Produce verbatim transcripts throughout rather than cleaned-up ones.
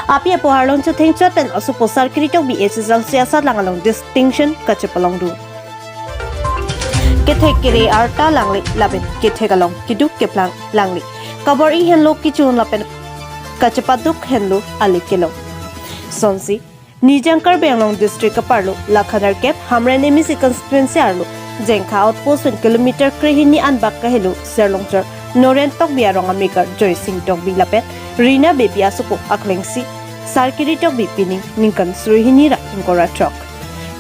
Api apo arlong chetheng chot pen asopo Sarkiri Tokbi H S L C asatlang along distinction kachepalongdun. Kethek kere arta langle lapen kethek along keduk keplang langle. Kabor-i henlo kichun lapen kachepaduk henlo ale kelong. Sonsi Nijang Karbi Anglong District kaparlo Lakhanerkep Hamren M A C constituency arlo Jengkha outpost pen kilometer krehini anbak kahelo Serlongchor Noren Tokbi arong amekar Joysing Tokbi lapen Rina Beypi asopo aklengsi Sarkiri Tokbi pining ningkan suri hini ra ingkoi ra throk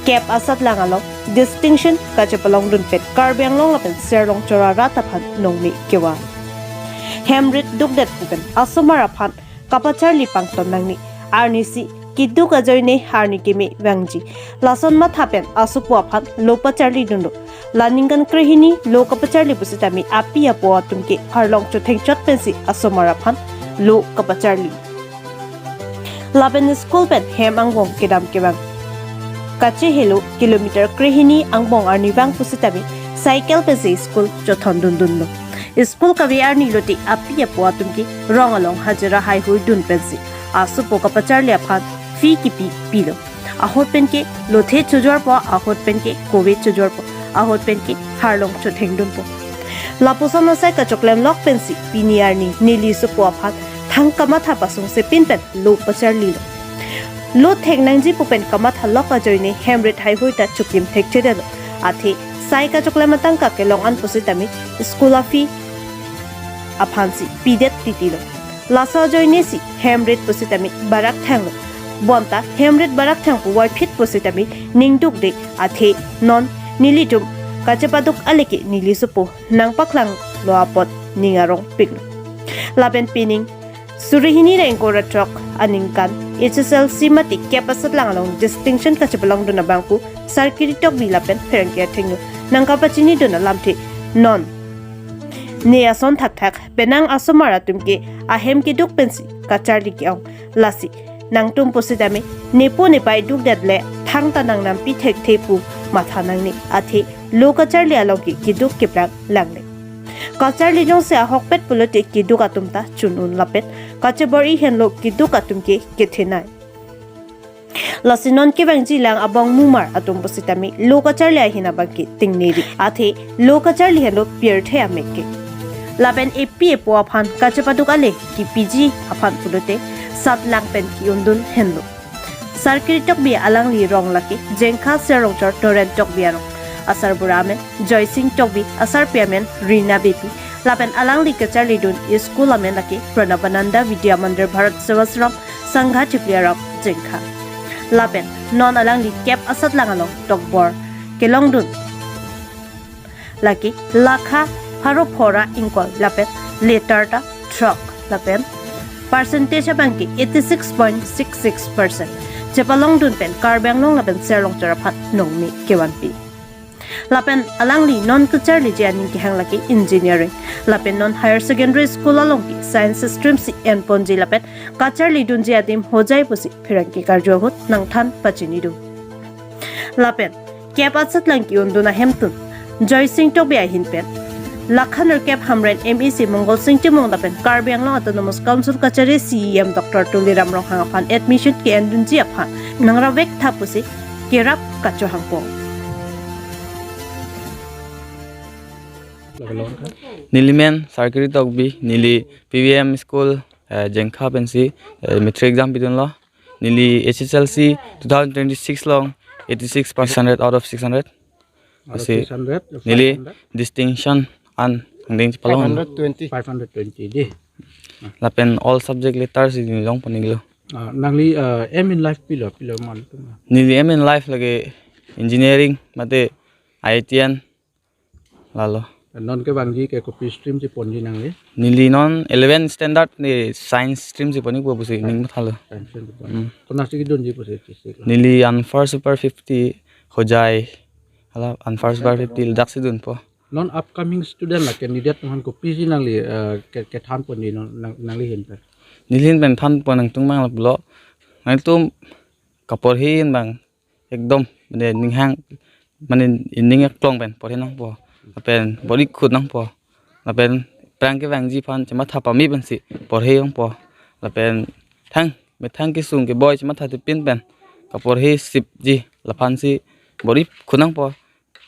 kep asatlang along distinction kachepalongdun pen Karbi Anglong lapen Serlongchor arat aphan nongme kevan. Hem rit dukdet pu pen asomar aphan kapacharli pangton nangne, arnisi keduk ajoine arni keme vangji. Lason matha pen asopo aphan lo pacharlidunlo. La ningkan krehini lo kapacharli pusitame api apo atum ke arlong chetheng chot pensi asomar aphan lo kapacharli. Lapen school pen hem angbong kedam kevang kachehelo kilometer krehini angbong arnivang pusitame cycle pensi school chothondundunlo. School kave arni lote api apo atum ke rong along hajira haihuidun pensi asopo kapacharli aphan fee kipi pilo. Ahut pen ke lothe chojorpo, ahut pen ke kove chojorpo, ahut pen ke arlong chothengdunpo. Lapuson asai kachoklem lok pensi pini arni neli sopo aphan thang kamatha pasungse pin pen lo pacharlilo. Lo thek nangji pu pen kamatha lok ajoine hem rit haihui ta chokim thekchedetlo. Athe sai kachoklem atangka kelong an pusitame school a-fee aphansi pidet titilo. Laso ajoinesi hem rit pusitame barak thanglo. Bonta hem rit barak thang puvoiphit pusitame ningdukde, athe non nelitum kachepaduk ale ke neli sopo nangpaklanglo apot ning arongpiklo. Lapen pining suri hini ra ingkoi ra throk aningkan H S L C mate kep asatlang along distinction kachepalongdun abang pu Sarkiri Tokbi lapen pherangke athengno nangkapachinidun alamthe non ne ason thakthak penang asomar atum ke ahem keduk pensi kacharli ke-ong. Lasi nangtum pusitame nepo nepai dukdet le thangta nangnampi thekthe pu matha nangne, athe lo kacharli along ke keduk keplang langle. Kacharli jongsi ahokpet pulote keduk atum ta chun-un lapen kachebor-i henlo keduk atum ke kethenei. Lasi non kevangjilang abangmumar atum pusitame lo kacharli ahin abang ke tingneri. Athe lo kacharli henlo pirthe amek ke. Lapen epi epo aphan kachepaduk ale kipiji aphan pulote satlang pen ki-undun henlo. Sarkiri Tokbi alangli rong lake Jengkha Serlongchor Noren Tokbi arong. Asarbura amen Joysing Tokbi, asarpi amen Rina Beypi. Lapen alangli kacharlidun school amen lake Pranabananda Vidya Mandir Bharat Sevashram Sangha Chipli Arap Jengkha. Lapen non alangli kep asatlang along tokbor kelongdun lake lakha pharo phongo ra ingkoi lapen letter ta throk lapen percentage abang ke eighty six point six six percent chepalongdun pen Karbi Anglong lapen Serlongchor aphan nongme kevanpi. Lapen alangli non kacharliji aning kehang lake engineering. Lapen non higher secondary school along ke science stream si enponji lapen kacharlidunji adim hojai pusi pherangke karju ahut nangthan pachinidun. Lapen kep asatlang ki-undun ahemtun Joysing Tokbi ahin pen Lakhanerkep Hamren M A C Mongol Sing Timung lapen Karbi Anglong Autonomous Council kachari C E M Doctor Tuliram Ronghang aphan admission ke-endunji aphan nangravek tha pusi kerap kachohangpo. Neli men Sarkiri Tokbi, neli P V M school, eh, Jengkha pensi, eh, matric exam pidunlo. Neli H S L C two thousand twenty-six along eighty-six percent, six hundred out of six hundred. Out of Asi six hundred, neli five hundred? Distinction an angdeng chepalong. Five hundred twenty. Five hundred twenty dei. Lapen all subject letter si neli long poniglo. Ah, nangli, ah, aim in life pilo, pilo man tum. Neli aim in life lake engineering mate I I T an lalo. Non kevangji ke kopi stream si ponji nangli? Neli non eleven standard ni science stream si ponji pu pusi ning mathalo. Science stream si ponji. Hmm. Konatsi kedunji pusi chisi? Neli Unfurl Super fifty, hojai. Hala Unfurl Super fifty ladak si dunpo. Non upcoming student la candidate atum aphan kopisi nangli, eh, ke, kethan ponji non nang, nangli ahin pen? Neli ahin pen thanpo nangtum abang lo. Nangtum kaporhe ahin abang ekdom mane ninghang mane ining aklong pen porhe nangpo. Lapen bor-i khut nangpo. Lapen aphrang kevangji aphan chematha pame pensi porhe nangpo. Lapen thang methang kesung keboi chematha tipin pen kaporhe sipji laphansi bor-i khunangpo.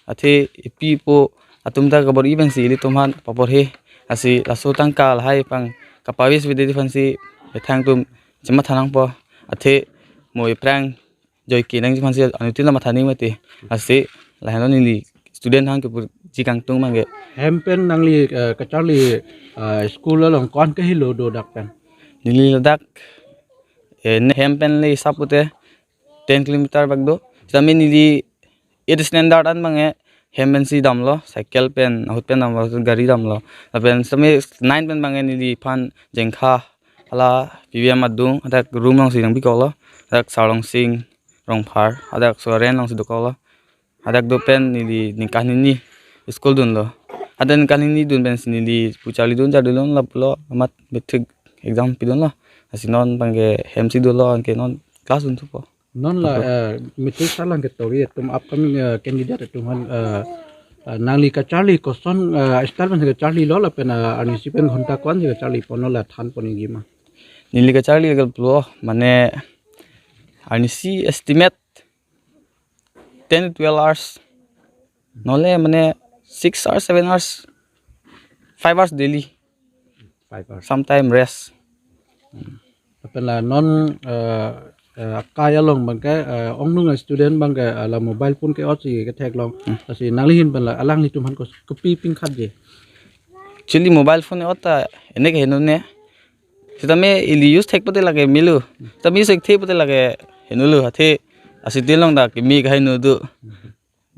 Athe epi epo atum ta kabor-i pensi ilitum aphan paporhe. Lasi laso tangka lahai pang kapavis vedetji aphansi methang atum chematha nangpo. Athe mo ephrang joike nangji aphansi anuttin ta matha nang mati. Lasi lahenlo neli student hang kepu ji kangtung abangke. Hem pen nangli, eh, kacharli, eh, school along ko-an kahelo do dak pen? Neli ladak, eh, ne hem pen le hisap pute ten kilometer bak do. Sitame neli eight standard an abangke hem pensi damlo, cycle pen, ahut pen damlo, gari damlo. Lapen sitame nine pen abangke neliphan Jengkha hala P V M adung, hadak room alongsi nangpikoklo, hadak Sarlongsing Rongphar, hadak Soren alongsi dokoklo. Hadak do pen neli ningkan hini school dunlo. Hadak ningkan hini dun pensi neli pu charlidun charlidun lapulo, amat matric exam pidunlo. Lasi non abangke hemsi dolo, anke non class dunthupo. Non la, eh, matric salang ketok-i atum upcoming, eh, candidate atum aphan, eh, eh, nangli kacharli koson, eh, style pen kacharlilo lapen, eh, arnisi pen ghonta ko-ansi kacharli ponlo, la than pon-ikji ma? Neli kacharli lapulo, mane arnisi estimate ten to twelve hours. Nole mane six hours, seven hours, five hours daily. Five hours. Sometime rest. Lapen la non, eh, eh, akai along abangke, eh, ongnung student abangke, eh, la mobile phone ke-otsi ketheklong. Hmm. Lasi nangli ahin pen la alanglitum aphan ko kopi pingkhatji? Actually mobile phone e-ot ta ene ke heno ne. Sitame ili use thek pute lake melo. Sitame use thekthe pute lake henolo, athe asitin along ta keme kaheno do.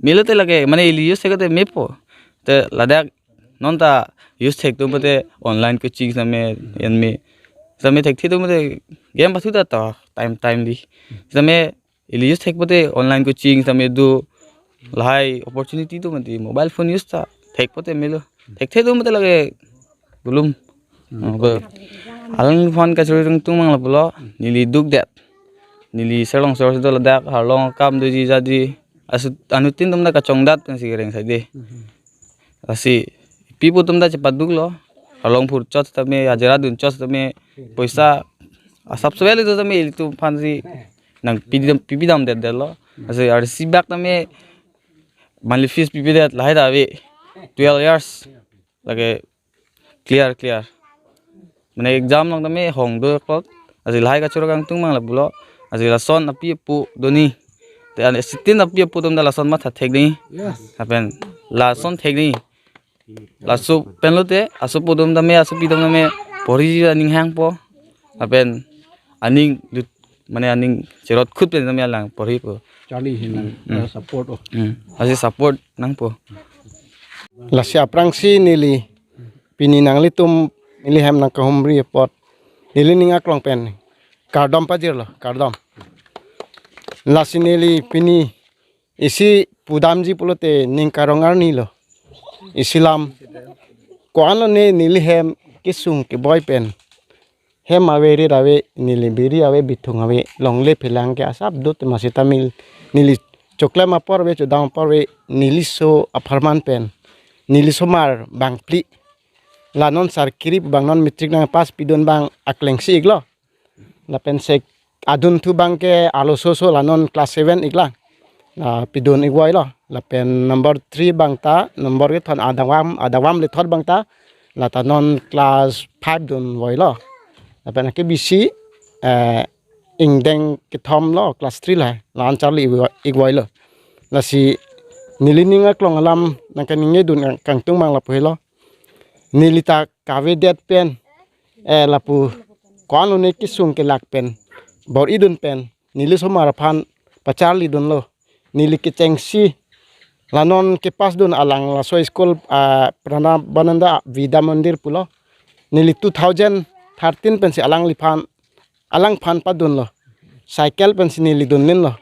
Melo te lake, mane ili use thek te mepo. Te ladak non ta use thek atum pute online coaching sitame en me. Sitame thekthe atum pute game pathu ta ta time time di. Sitame ili use thek pute online coaching sitame do, lahai opportunity do mati, mobile phone use ta thek pute melo. Thekthe atum pute lake gulum. Hmm. Alangliphan kachoro kangtung abang lapulo, neli dukdet. Neli Sarlong sor si do ladak, Sarlong akam doji jadi. Asu anuttin atum ta kachongdat pensi kereng saide. Hmm. Lasi epi epo atum ta chepaduklo. Sarlong phurchot sitame, hajira dunchot sitame, poisa asap sewel itu sitame ilitum aphansi nangpi dam, pipi damdetdetlo. Lasi arsi bak sitame monthly fees pipidet lahai ta ave. Twelve years. Lake clear, clear. Mane exam along tame hong do kot. Lasi lahai kachoro kangtung abang lapulo. Lasi lason api apo do ni. Te an sitin api apo atum ta lason matha thek ni. Yes. Lapen lason thek ni. Laso pen lote, asopo atum tame, asopi atum tame, porhi aning hangpo. Lapen aning lut, mane aning cherot khut pen tame alang porhipo. Charli ahin, hmm, eh, support o. Hmm. Lasi support nangpo. Lasi aphrangsi neli pini nanglitum neli hem nangkahumri apot neli ning aklong pen kardom pajirlo, kardom. Lasi neli pini isi pudamji pulote ning karong arni lo. Isi lam ko-an lone neli hem kesung keboi pen. Hem ave, rit ave, neli biri ave, bithung ave, longle phelang ke asap do tema sitame neli choklem apor ave, chodam apor ave, neli so apharman pen, neli somar bangphli. La non sarkiri abang non matric nangpass pidun abang akleng si iklo. Lapen sek adunthu abangke arloso so la non class seven iklang. La pidun ikvoilo. Lapen number three abang ta, number kethom adawam, adawam lethot abang ta, la ta non class five dunvoilo. Lapen akebisi, eh, ingdeng kethom lo, class three la, la-an charli ikvoi-, ikvoilo. Lasi neli ning aklong alam nangkaningjedun kang-, kangtung abang lapu helo. Neli ta kavedet pen, eh, lapu ko-an lone kesung kelak pen, bor-idun pen, neli somar aphan pacharlidunlo. Neli kechengsi la non kepass dun alang laso school, ah, Pranabananda Vidya Mandir pulo. Neli two thousand thirteen pensi alangliphan, alangphan padunlo. Cycle pensi neli dunlinlo.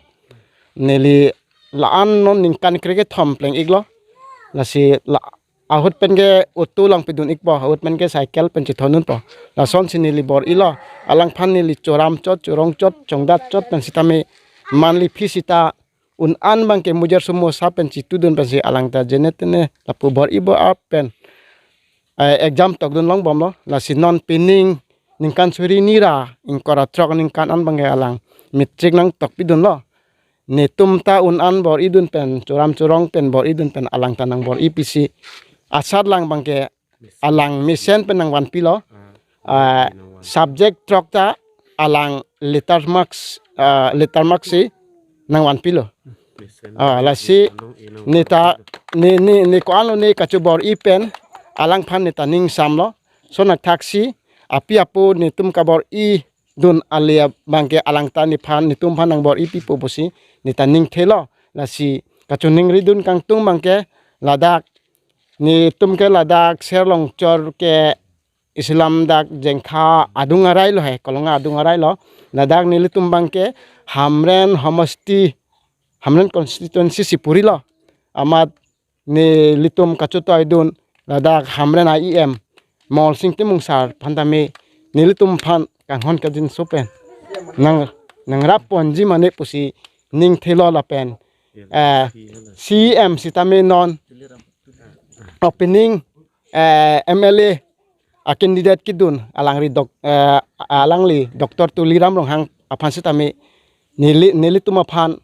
Neli la-an non ningkan krekethom pleng iklo. Lasi la ahut pen ke auto lang pidun ikpo, ahut pen ke cycle pen chethondunpo. Lasonsi neli bor-ilo, alangphan neli choramchot, chorongchot, chongdatchot pen sitame monthly fees sita un-an abangke mujer sumo sa pen chitudun pensi alang ta jenetene lapu bor-ibo ap pen, eh, exam tokdun longbomlo. Lasi non pining ningkan suri hini ra ingkoi ra throk aningkan an abangke alang matric nangtokpidunlo. Netum ta un an bor-idun pen, churam churong pen bor-idun pen alang ta nangbor-i pisi asatlang abangke alang mesen pen nangvanpilo. Ah, subject throk ta alang letter marks, ah, letter marks si nangvanpilo. Ah, lasi ne ta, ne, ne, ne ko-anlo ne kachobor-i pen alangphan ne ta ning samlo. Lason athaksi api apo netum kabor-idun ale abangke alang ta nephan, netumphan nangbor-i pipo pusi ne ta ningthelo. Lasi kachoningridun kangtung abangke ladak netum ke ladak Serlongchor ke isilam dak Jengkha adung arailo he, Kolonga adung arailo. Ladak nelitum abangke Hamren homosti, Hamren constituency si purilo. Amat nelitum kachotoidun ladak Hamren a E M Mongolsing Timung sir aphan tame nelitumphan kanghon kangjinso pen nang, nangrapponji mane pusi ningthelo lapen, eh, C E M sitame non opening, eh, M L A a candidate kedun alangli doc-, eh, alangli Doctor Tuliram Ronghang aphan sitame neli, nelitum aphan,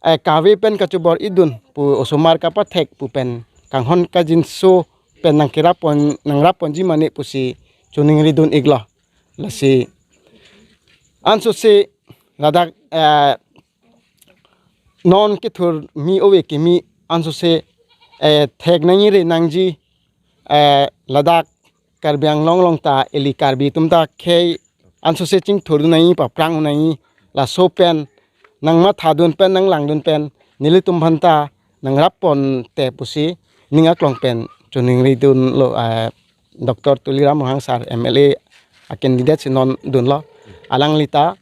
eh, kave pen kachobor-idun pu osomar kapathek pu pen kanghon kangjinso pen nangkerappon, nangrapponji mane pusi choningridun iklo. Lasi ansose ladak, eh, non kethur kimi ove kimi ansose, eh, thek nangji re nangji, eh, ladak Karbi Anglong along ta ili Karbi atum ta khei ansose chingthurdun nangji, paphrangdun nangji, laso pen nangmathadun pen nanglangdun pen nelitumphan ta nangrapponte pusi ning aklong pen choningridunlo, eh, Doctor Tuliram Ronghang sir M L A a candidate si non dunlo. Alangli ta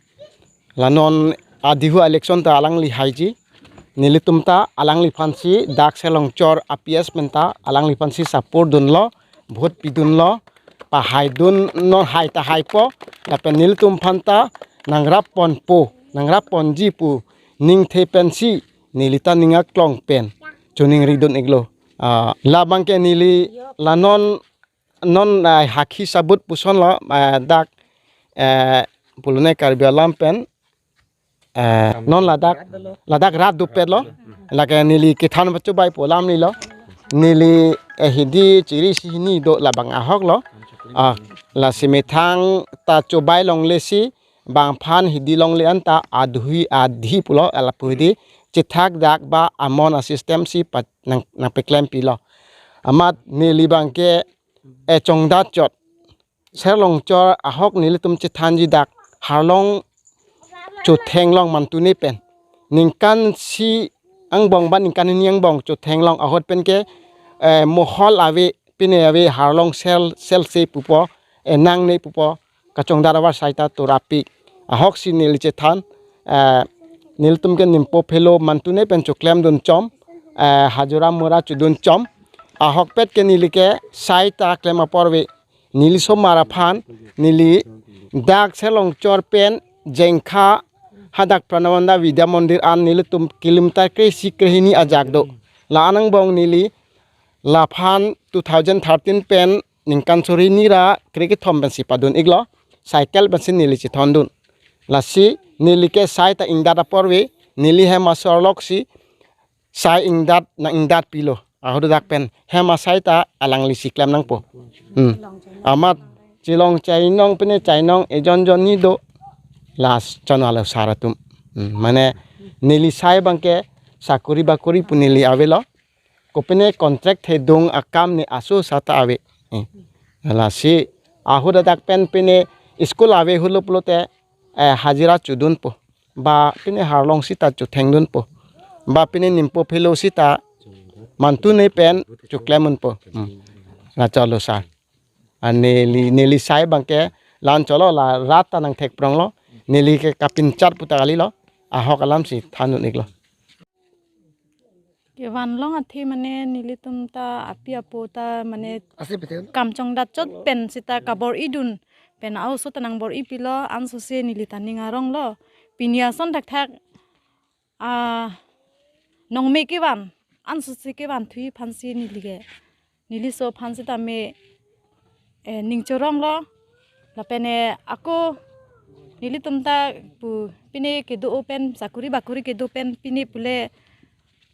la non adihu election ta alangli haiji. Nelitum ta alangliphansi dak Serlongchor a P S pen ta alangliphansi support dunlo, vote pidunlo, pahaidun, non hai ta haipo, lapen nelitumphan ta nangrapponpo, nangrapponji pu ningthe pensi neli ta ning aklong pen choningridun iklo. Ah, labangke neli la non, non, ah, hakhi sabut pusonlo, ah, dak, eh, pulone Karbi alam pen, eh, non ladak, ladak rat dopetlo. Lake neli kethan pachobaipo alam nilo. Neli, eh, hidi chiri isi hini do labang ahoklo. Ah, lasi methang ta chobai longle si bangphan hidi longle anta adhui adhi pulo, lapu hidi chethak dak ba amon a system si pat nang, nangpeklempi lo. Amat neli abangke, eh, chongdat chot. Serlongchor ahok nelitum chethanji dak harlong chotheng long mantune pen. Ningkan isi angbong ba ningkan hini angbong chotheng long ahut penke, eh, mohol ave, pine ave harlong sel, selse pupo, eh, nangne pupo, kachongdat avar saita turapik. Ahoksi neli chethan, eh, nelitum ke nimpo phelo mantune pen choklemdun chom, eh, hajira mura chodun chom. Ahokpet ke neli ke saita klem apor ave, neli osomar aphan, neli dak Serlongchor pen Jengkha hadak Pranabandha Vidya Mandir an nelitum kilometer kre-isi kre-hini ajak do. La-an angbong neli laphan two thousand thirteen pen ningkan suri hini ra kre-kethom pensi padun iklo, cycle pensi neli chethondun. Lasi neli ke saita ingdat apor ave, neli hem asor loksi sai ingdat nang ingdat pilo. Ahut dak pen hem asai ta alanglisi klem nangpo. Hmm. Amat chelong chainong pine chainong ejon jon ni do, last chon alo sar atum. Hmm. Mane neli sai abangke sakuri bakuri pu neli avelo. Kopine contract thedung akam ne aso sata ave. Eh. Lasi ahut dak pen pine school ave hulup lote, eh, hajira chodunpo. Ba pine harlong sita chothengdunpo. Ba pine nimpo phelo sita mantune pen choklemdunpo. Hmm. La cholo sar. Aneli, neli sai abangke la-an cholo la rat ta nangthek pronglo. Neli ke kapinchat puta kalilo. Ahok alamsi thandun iklo. Kevan long athe mane nelitum ta api apo ta mane Ase betul. Kam chongdat chot pen sita kabor-idun pen a-oso ta nangbor-i pilo, ansose neli ta ning aronglo. Pini ason thakthak, ah, nongme kevan, ansose kevan thui aphansi neli ke, neli oso aphan sitame, eh, ning choronglo. Lapen eh, ako nelitum ta pu pine kedo pen sakuri bakuri kedo pen pine pule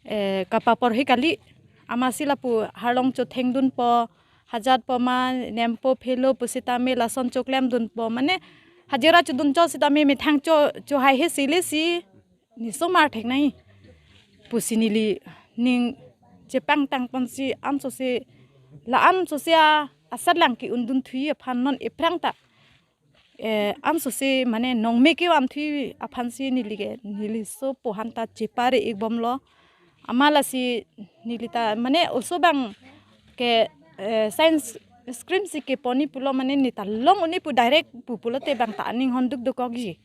eh, kapaporhi kali. Amatsi lapu arlong chothengdunpo, hajatpo ma nempo phelo pusitame lason choklemdunpo. Mane hajira chodunchot sitame methang cho chohai he sile si ne osomar theknai pusi neli ning chepangtang ponsi ansose la-an sose a asatlang ke-undun thuji aphan non ephrang ta eh, ansose mane nongme kevan thuji aphansi neli ke neli sopo aphan ta chepare-ik bomlo. Amat lasi neli ta mane oso abang ke eh, science stream si kepon-i pulo mane ne ta long un-e pu direct pu pulote bang ta aning honduk dokokji.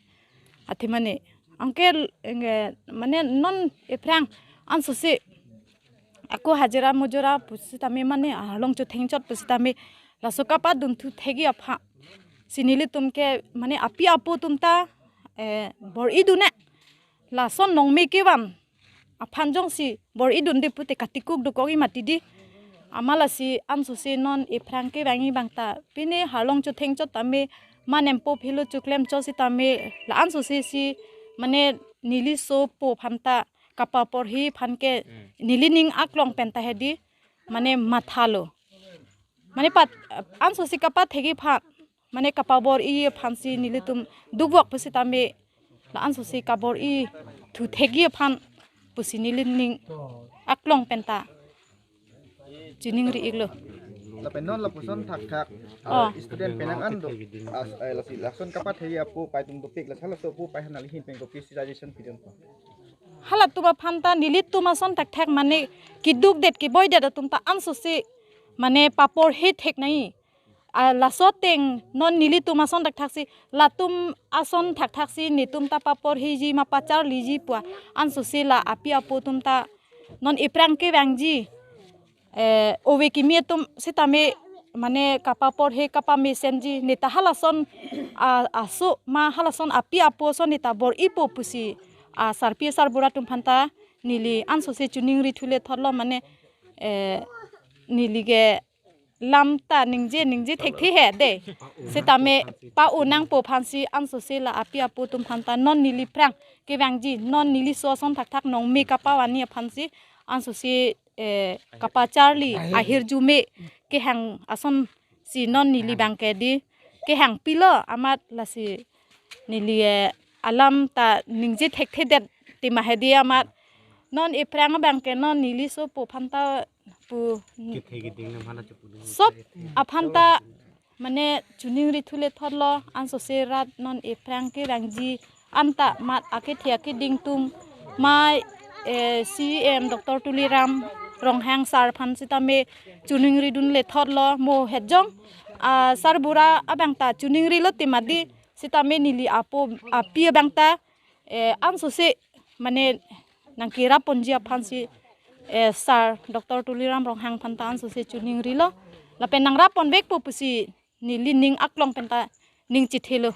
Athe mane anke eh, mane non ephrang ansose ako hajira mujura pusitame mane arlong chothengchot pusitame laso kapadun thu thekji aphansi nelitum ke mane api apo atum ta eh, bor-idun-e. Lason nongme kevan aphan jongsi bor-idunde pute katikuk dokokji mati di. Amat lasi ansose non ephrang kevangji abang ta pine arlong chothengchot tame ma nempo phelo choklemchot sitame la ansose si mane neli sopo aphan ta kapaporhi aphan ke neli ning aklong pen ta hedi mane mathalo. Mane pat ansose kapathekji aphan mane kapabor-i aphansi nelitum dukvok pusitame la ansose kabor-i thu thekji aphan pusi neli ning aklong pen ta chiningri-iklo. Lapen non lapuson thakthak Oh. ah, student penang an do. As, eh, lasi lason kapathekji apo pai atum dopik lasi halaso apo pai aphan nangli ahin pen kopi suggestion pidunpo? Halatum aphan ta nelitum ason thakthak mane kedukdet keboidet atum ta ansose mane paporhi theknai. Ah, laso ateng non nelitum ason thakthaksi latum ason thakthaksi netum ta paporhiji ma pacharliji pu ansose la api apo atum ta non ephrang kevangji eh, ove kimi atum sitame mane kapaporhe kapamesenji ne ta halason ah, aso ma halason api apo ason ne ta bor-ipo pusi ah, sarpi sarbura atum aphan ta neli ansose chiningri thule thotlo mane eh, neli ke lam ta ningje ningje thekthe he de. Sitame pa-o nangpo aphansi ansose la api apo atum aphan ta non neli phrang kevangji non neli so ason thakthak nongme kapavanji aphansi ansose eh, kapacharli ahirjume kehang asonsi non neli abang ke di kehang pilo amat lasi neli eh, alam ta ningje thekthe det tema hedi amat non ephrang abang ke non neli sopo aphan ta pu kethe keding nam hana chepu dun sob aphan ta mane chiningri thule thotlo ansose rat non ephrang kevangji anta mat akethe akeding atum ma eh, C E M Doctor Tuliram Ronghang sir aphan sitame chiningri dunle thotlo mo hejong ah, sarbura abang ta chiningrilo tema di sitame neli apo api abang ta eh, ansose mane nangkeraponji aphansi eh, sir Doctor Tuliram Ronghang aphan ta ansose chiningrilo lapen nangraponvekpo pusi neli ning aklong pen ta ning chethelo.